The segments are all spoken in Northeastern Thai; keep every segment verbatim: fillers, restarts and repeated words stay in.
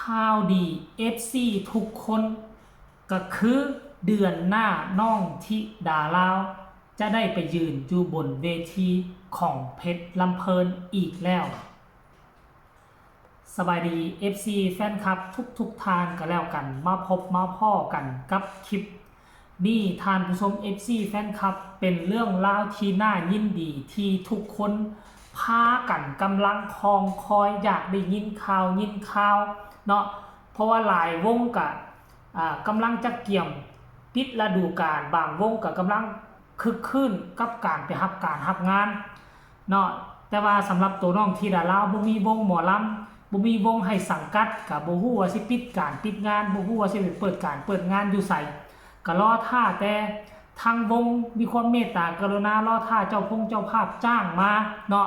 ข่าวดี เอฟซี ทุกคน ก็คือเดือนหน้าน้องธิดาลาว จะได้ไปยืนอยู่บนเวทีของเพชรลำเพลินอีกแล้ว สบายดี เอฟซี แฟนคลับทุกๆท่านก็แล้วกัน มาพบมาพ้อกันกับคลิปนี้ ท่านผู้ชม เอฟซี แฟนคลับ เป็นเรื่องราวที่น่ายินดีที่ทุกคนพากันกำลังคองคอยอยากได้ยินข่าวยินข่าวเนาะ เพราะว่าหลายวงก็ อ่ากำลังจะเกียมปิดฤดูกาล บางวงก็กำลังครึกครื้นกับการไปรับการรับงานเนาะ แต่ว่าสำหรับตัวน้องธิดาลาวบ่มีวงหมอลำ บ่มีวงให้สังกัด ก็บ่ฮู้ว่าสิปิดการปิดงาน บ่ฮู้ว่าสิไปเปิดการเปิดงานอยู่ไส ก็รอท่าแต่ทางวงมีความเมตตากรุณารอท่าเจ้าพงเจ้าภาพจ้างมาเนาะ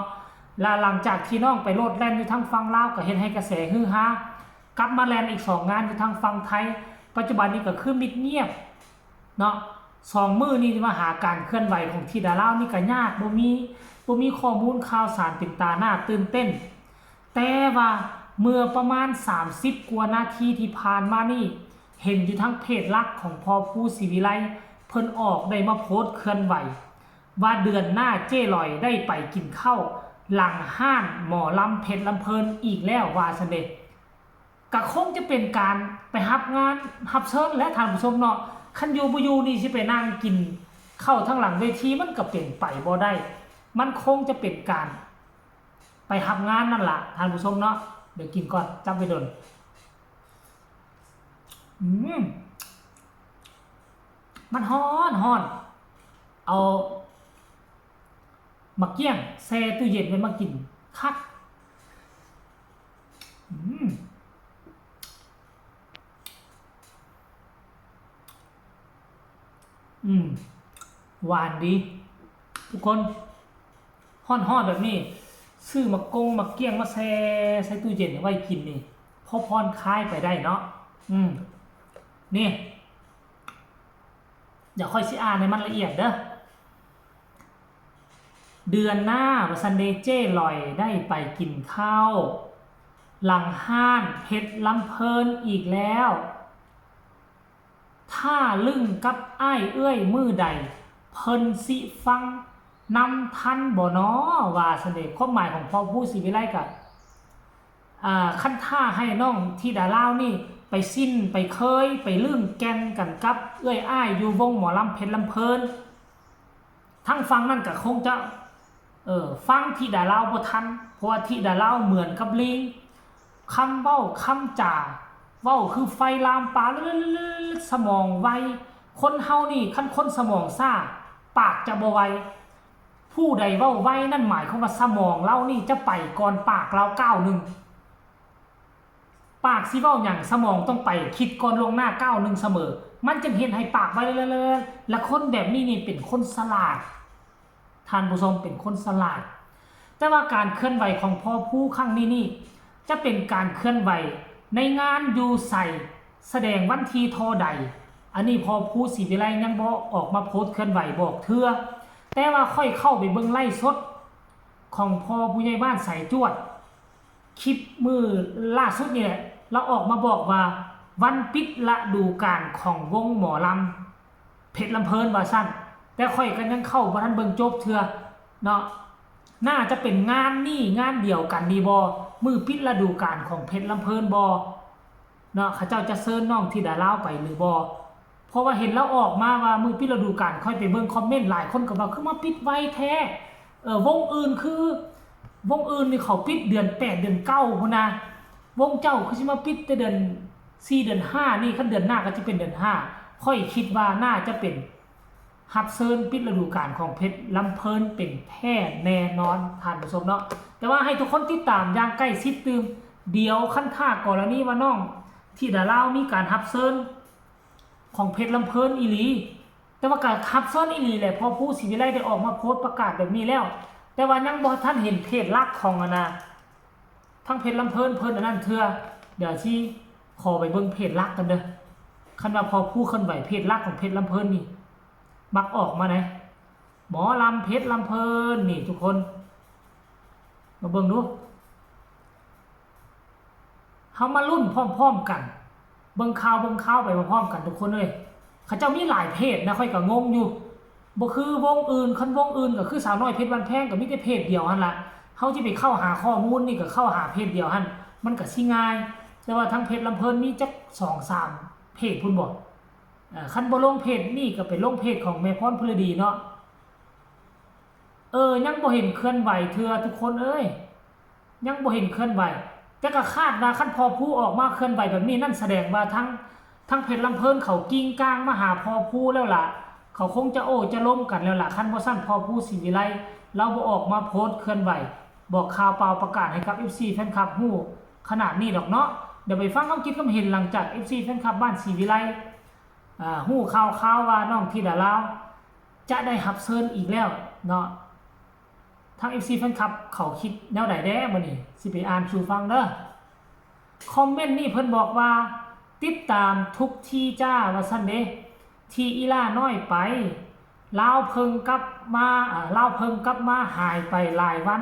และหลังจากที่น้องไปโลดแล่นอยู่ทางฝั่งลาว ก็เฮ็ดให้กระแสฮือฮา กลับมาแล่นอีกสองงานอยู่ทางฝั่งไทย ปัจจุบันนี้ก็คือมิดเงียบเนาะ สองมื้อนี้มาหาการเคลื่อนไหวของธิดาลาวนี่ก็ยาก บ่มี บ่มีข้อมูลข่าวสารเป็นตาน่าตื่นเต้น แต่ว่าเมื่อประมาณสามสิบกว่านาทีที่ผ่านมานี่ เห็นอยู่ทางเพจหลักของพ่อภูศรีวิไล เพิ่นออกได้มาโพสต์เคลื่อนไหว ว่าเดือนหน้าเจ้ลอยได้ไปกินข้าวหลังห้านหมอลำเพชรลำเพลินอีกแล้วว่าซั้นเด้ ก็คงจะเป็นการไปรับงานรับเชิญและท่านผู้ชมเนาะ คันอยู่บ่อยู่นี่สิไปนั่งกินข้าวทางหลังเวทีมันก็เป็นไปบ่ได้ มันคงจะเป็นการไปรับงานนั่นล่ะท่านผู้ชมเนาะ เดี๋ยวกินก่อน จับไปโดน อืม มันฮ้อนฮ้อน เอาหมากเกี้ยงแช่ตู้เย็นไว้มากิน คัก อืม อืม หวานดี ทุกคน ฮ้อนๆแบบนี้ ซื้อหมากกงหมากเกี้ยงมาแช่ใส่ตู้เย็นไว้กินนี่ พอผ่อนคลายไปได้เนาะ อืม นี่ เดี๋ยวค่อยสิอ่านให้มันละเอียดเด้อ เดือนหน้าว่าซั้นเด้ เจ้ลอยได้ไปกินข้าวหลังห้านเพชรลำเพลินอีกแล้ว ถ้าลึงกับอ้ายเอื้อยมื้อใด เพิ่นสิฟังนำทันบ่น้อ ว่าซั้นเด้ ความหมายของพ่อภูศรีวิไลก็ อ่า คันถ้าให้น้องธิดาลาวนี่ไปซินไปเคยไปลึงแก่นกันกับเอื้อยอ้ายอยู่วงหมอลำเพชรลำเพลิน ทางฝั่งนั่นก็คงจะ เออ ฟังธิดาลาวบ่ทัน เพราะว่าธิดาลาวเหมือนกับลิง คำเว้าคำจา เว้าคือไฟลามปา สมองไว คนเฮานี่คันคนสมองช้า ปากจะบ่ไว ผู้ใดเว้าไวนั่นหมายความว่าสมองลาวนี่จะไปก่อนปากลาวก้าวหนึ่ง ปากสิเว้าหยัง สมองต้องไปคิดก่อนล่วงหน้าก้าวหนึ่งเสมอ มันจึงเฮ็ดให้ปากไว และคนแบบนี้นี่เป็นคนฉลาด ท่านผู้ชมเป็นคนฉลาด แต่ว่าการเคลื่อนไหวของพ่อภูครั้งนี้นี่ จะเป็นการเคลื่อนไหวในงานอยู่ไส แสดงวันที่เท่าใด อันนี้พ่อภูศรีวิไลยังบ่ออกมาโพสต์เคลื่อนไหวบอกเทื่อ แต่ว่าข้อยเข้าไปเบิ่งไลฟ์สดของพ่อผู้ใหญ่บ้านสายจวด คลิปมื้อล่าสุดนี่แหละ ลาวออกมาบอกว่าวันปิดฤดูกาลของวงหมอลำเพชรลำเพลินว่าซั่น แต่ข้อยก็ยังเข้าบ่ทันเบิ่งจบเทื่อเนาะ น่าจะเป็นงานนี้งานเดียวกันนี่บ่ มื้อปิดฤดูกาลของเพชรลำเพลินบ่เนาะ เขาเจ้าจะเชิญน้องธิดาลาวไปหรือบ่ เพราะว่าเห็นลาวออกมาว่ามื้อปิดฤดูกาล ข้อยไปเบิ่งคอมเมนต์หลายคนก็ว่าคือมาปิดไวแท้ เออ วงอื่นคือ วงอื่นนี่เขาปิดเดือนแปดเดือนเก้าพุ้นนะ วงเจ้าคือสิมาปิดแต่เดือนสี่เดือนห้านี่ คันเดือนหน้าก็จะเป็นเดือนห้า ข้อยคิดว่าน่าจะเป็นรับเชิญปิดฤดูกาลของเพชรลำเพลินเป็นแท้แน่นอนท่านผู้ชมเนาะ แต่ว่าให้ทุกคนติดตามอย่างใกล้ชิดตื่ม เดี๋ยวคันถ้ากรณีว่าน้องธิดาลาวมีการรับเชิญของเพชรลำเพลินอีหลี แต่ว่าก็รับเชิญอีหลีแหละ พ่อภูศรีวิไลได้ออกมาโพสต์ประกาศแบบนี้แล้ว แต่ว่ายังบ่ทันเห็นเพจหลักของอันน่ะ ทั้งเพชรลำเพลินเพิ่นอันนั้นเทื่อ เดี๋ยวสิขอไปเบิ่งเพจหลักกันเด้อ คันว่าพ่อภูเคลื่อนไหวเพจหลักของเพชรลำเพลินนี่ มักออกมาไหน หมอลำเพชรลำเพลินนี่ทุกคน มาเบิ่งดู เฮามาลุ้นพร้อมๆกัน เบิ่งข่าวเบิ่งข่าวไปพร้อมๆกันทุกคนเอ้ย เขาเจ้ามีหลายเพจนะ ข้อยก็งงอยู่ บ่คือวงอื่น คันวงอื่นก็คือสาวน้อยเพชรบ้านแพงก็มีแต่เพจเดียวหั่นล่ะ เฮาสิไปเข้าหาข้อมูลนี่ก็เข้าหาเพจเดียวหั่น มันก็สิง่าย แต่ว่าทางเพชรลำเพลินมีจักสองสามเพจพุ้นบ่ เอ่อ คันบ่ลงเพจนี่ก็ไปลงเพจของแม่พรพฤดีเนาะ เออ ยังบ่เห็นเคลื่อนไหวเทื่อทุกคนเอ้ย ยังบ่เห็นเคลื่อนไหว แต่ก็คาดว่าคันพ่อภูออกมาเคลื่อนไหวแบบนี้ นั่นแสดงว่าทั้ง ทั้งเพชรลำเพลินเขากิ่งก้างมาหาพ่อภูแล้วล่ะ เขาคงจะโอ้จะล้มกันแล้วล่ะ คันบ่ซั้นพ่อภูศรีวิไล ลาวบ่ออกมาโพสต์เคลื่อนไหว บอกข่าวเปล่าประกาศให้กับ เอฟซี แฟนคลับฮู้ขนาดนี้ดอกเนาะ เดี๋ยวไปฟังความคิดความเห็นหลังจาก เอฟซี แฟนคลับบ้านศรีวิไล อ่า ฮู้ข่าวๆว่าน้องธิดาลาวจะได้รับเชิญอีกแล้วเนาะ ทาง เอฟซี แฟนคลับเขาคิดแนวใดแด้บัดนี้ สิไปอ่านสู่ฟังเด้อ คอมเมนต์นี่เพิ่นบอกว่า ติดตามทุกที่จ้า ว่าซั่นเด้ ที่อีหล้าน้อยไป ลาวเพิ่งกลับมา อ่า ลาวเพิ่งกลับมา หายไปหลายวัน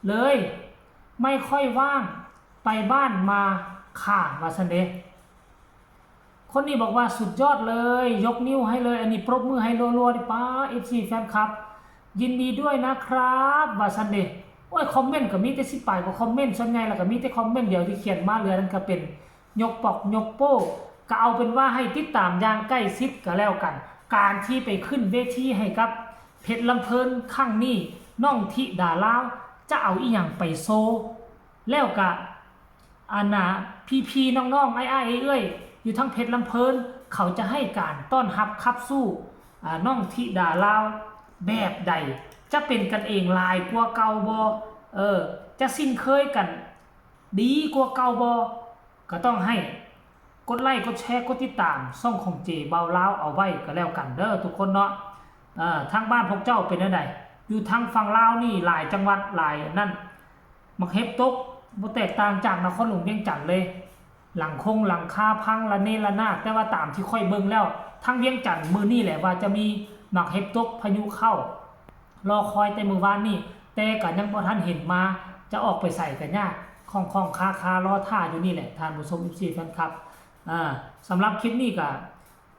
เลย ไม่ค่อยว่าง ไปบ้านมาค่ะ ว่าซั่นเด้ คนนี้บอกว่าสุดยอดเลย ยกนิ้วให้เลย อันนี้ปรบมือให้รัวๆ ดิป้า เอฟซี แฟนคลับ ยินดีด้วยนะครับ ว่าซั่นเด้ โอ้ย คอมเมนต์ก็มีแต่สิบปลายกว่าคอมเมนต์ ส่วนใหญ่แล้วก็มีแต่คอมเมนต์เดียวที่เขียนมา เหลือนั้นก็เป็นยกปอกยกโป้ ก็เอาเป็นว่าให้ติดตามอย่างใกล้ชิดก็แล้วกัน การที่ไปขึ้นเวทีให้กับเพชรลำเพลินครั้งนี้ น้องธิดาลาวจะเอาอีหยังไปโชว์ แล้วก็ อันน่ะ พี่ๆ น้องๆ อ้ายๆ เอื้อยๆ อยู่ทางเพชรลำเพลิน เขาจะให้การต้อนรับขับสู้ อ่า น้องธิดาลาวแบบใด จะเป็นกันเองหลายกว่าเก่าบ่ เออ จะซิ่นเคยกันดีกว่าเก่าบ่ ก็ต้องให้กดไลค์ กดแชร์ กดติดตามช่องของเจเบาลาวเอาไว้ก็แล้วกันเด้อทุกคนเนาะ เอ่อ ทางบ้านพวกเจ้าเป็นจั่งใด อยู่ทางฝั่งลาวนี่หลายจังหวัดหลายนั่น หมากเห็บตก บ่แตกต่างจากนครหลวงเวียงจันทน์เลย หลังคงหลังคาพังระเนระนาด แต่ว่าตามที่ข้อยเบิ่งแล้ว ทางเวียงจันทน์มื้อนี้แหละว่าจะมีหมากเห็บตก พายุเข้า รอคอยแต่มื้อวานนี้ แต่ก็ยังบ่ทันเห็นมา จะออกไปไสก็ยาก ข้องๆ คาๆ รอท่าอยู่นี่แหละ ท่านผู้ชม เอฟซี แฟนคลับ อ่า สำหรับคลิปนี้ก็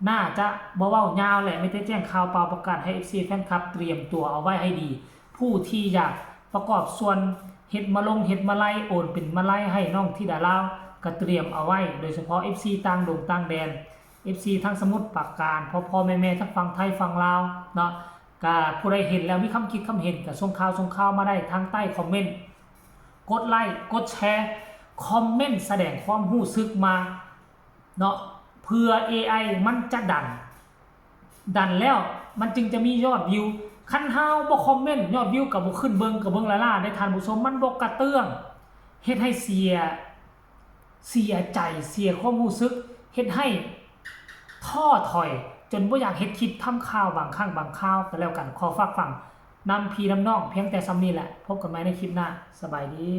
น่าจะบ่เว้ายาวแหละ มีแต่แจ้งข่าวเปล่าประกาศให้ เอฟซี แฟนคลับเตรียมตัวเอาไว้ให้ดี ผู้ที่อยากประกอบส่วนเฮ็ดมาลงเฮ็ดมาลัย โอนเป็นมาลัยให้น้องธิดาลาว ก็เตรียมเอาไว้ โดยเฉพาะ เอฟซี ต่างดงต่างแดน เอฟซี ทั้งสมุทรปราการ พ่อๆ แม่ๆ ทั้งฝั่งไทยฝั่งลาวเนาะ ก็ผู้ใดเห็นแล้วมีความคิดความเห็นก็ส่งข่าวส่งข่าวมาได้ทางใต้คอมเมนต์ กดไลค์ กดแชร์ คอมเมนต์แสดงความรู้สึกมา เนาะ เพื่อ เอไอ มันจะดัน ดันแล้วมันจึงจะมียอดวิว คันเฮาบ่คอมเมนต์ ยอดวิวก็บ่ขึ้น เบิ่งก็เบิ่งล้าๆ เด้ท่านผู้ชม มันบ่กระเตื้อง เฮ็ดให้เสีย เสียใจ เสียความรู้สึก เฮ็ดให้ท้อถอย จนบ่อยากเฮ็ดคลิปทำข่าวบางครั้งบางคราว ก็แล้วกัน ขอฝากฝังนำพี่นำน้องเพียงแต่ส่ำนี้แหละ พบกันใหม่ในคลิปหน้า สบายดี